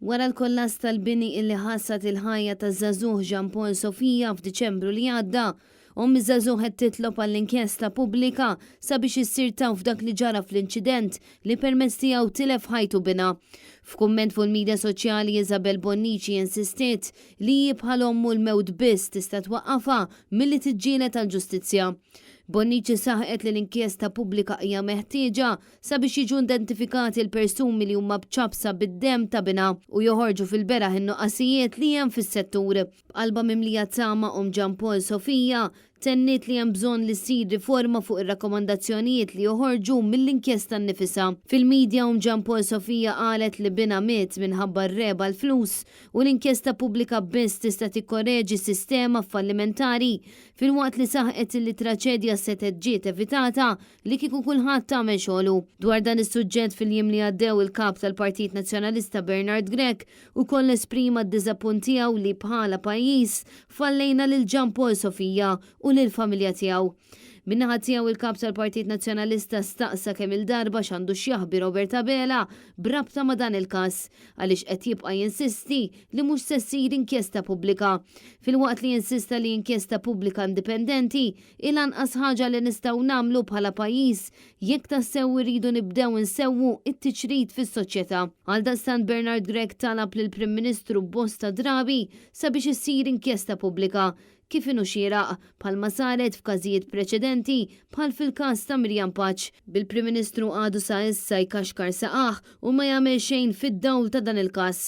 Wara l-kollass tal-bini illi ħassad il-ħajja taż-żagħżugħ Jean Paul Sofia f'Diċembru li għadda, omm iż-żagħżugħ qed titlob għall-inkjesta pubblika sabiex issir taf dak li ġara fl-inċident li permezz tiegħu tilef ħajtu binha. F'kumment fuq il-midja soċjali Isabel Bonnici insistiet li hi bħal ommu l-mewt biss tista' twaqqafha milli tiġġieled għall-ġustizzja. Bonnici saħqet li l-inkjesta pubblika hija meħtieġa sabiex jiġu identifikati l-persumi li huma b'ċapsa bid-demm ta' binha u joħorġu fil-beraħ in-nuqqasijiet li hemm fis-settur. B'qalbha mimlija tama omm Jean Paul Sofia tenniet li hemm bżonn li ssir riforma fuq ir-rakkomandazzjonijiet li joħorġu mill-inkjesta nnifisha. Fil-media omm Jean Paul Sofia qalet li binha miet minħabba r-regħba għall-flus u l-inkjesta pubblika biss tista' tikkoreġi s-sistema fallimentari filwaqt li saħqet illi t-traċedja setgħet ġiet evitata li kieku kulħadd għamel xogħlu. Dwar dan is-suġġett fil-jiem li għaddew il-Kap tal-Partit Nazzjonalista Bernard Grech ukoll esprima d-diżappunt tiegħu li bħala pajjiż fallejna lil Jean Paul Sofia u lill-familja tiegħu. Min-naħa tiegħu il-Kap tal-Partit Nazzjonalista staqsa kemm-il darba x'għandu x'jaħbi Robert Abela b'rabta ma' dan il-każ, għaliex qed jibqa' jinsisti li mhux se ssir inkjesta pubblika. Filwaqt li insista li inkjesta pubblika indipendenti hi l-anqas ħaġa li nistgħu nagħmlu bħala pajjiż jekk tassew irridu nibdew insewwu t-tiċrit fis-soċjetà. Għaldaqstant Bernard Grech talab lill-Prim Ministru bosta drabi sabiex issir inkjesta pubblika, kif inhu xieraq, bħalma saret f'każijiet preċedenti bħal fil-każ ta' Miriam Pace, bil-Prim Ministru għadu sa issa jkaxkar saqajh u ma jagħmel xejn fid-dawl ta' dan il-każ.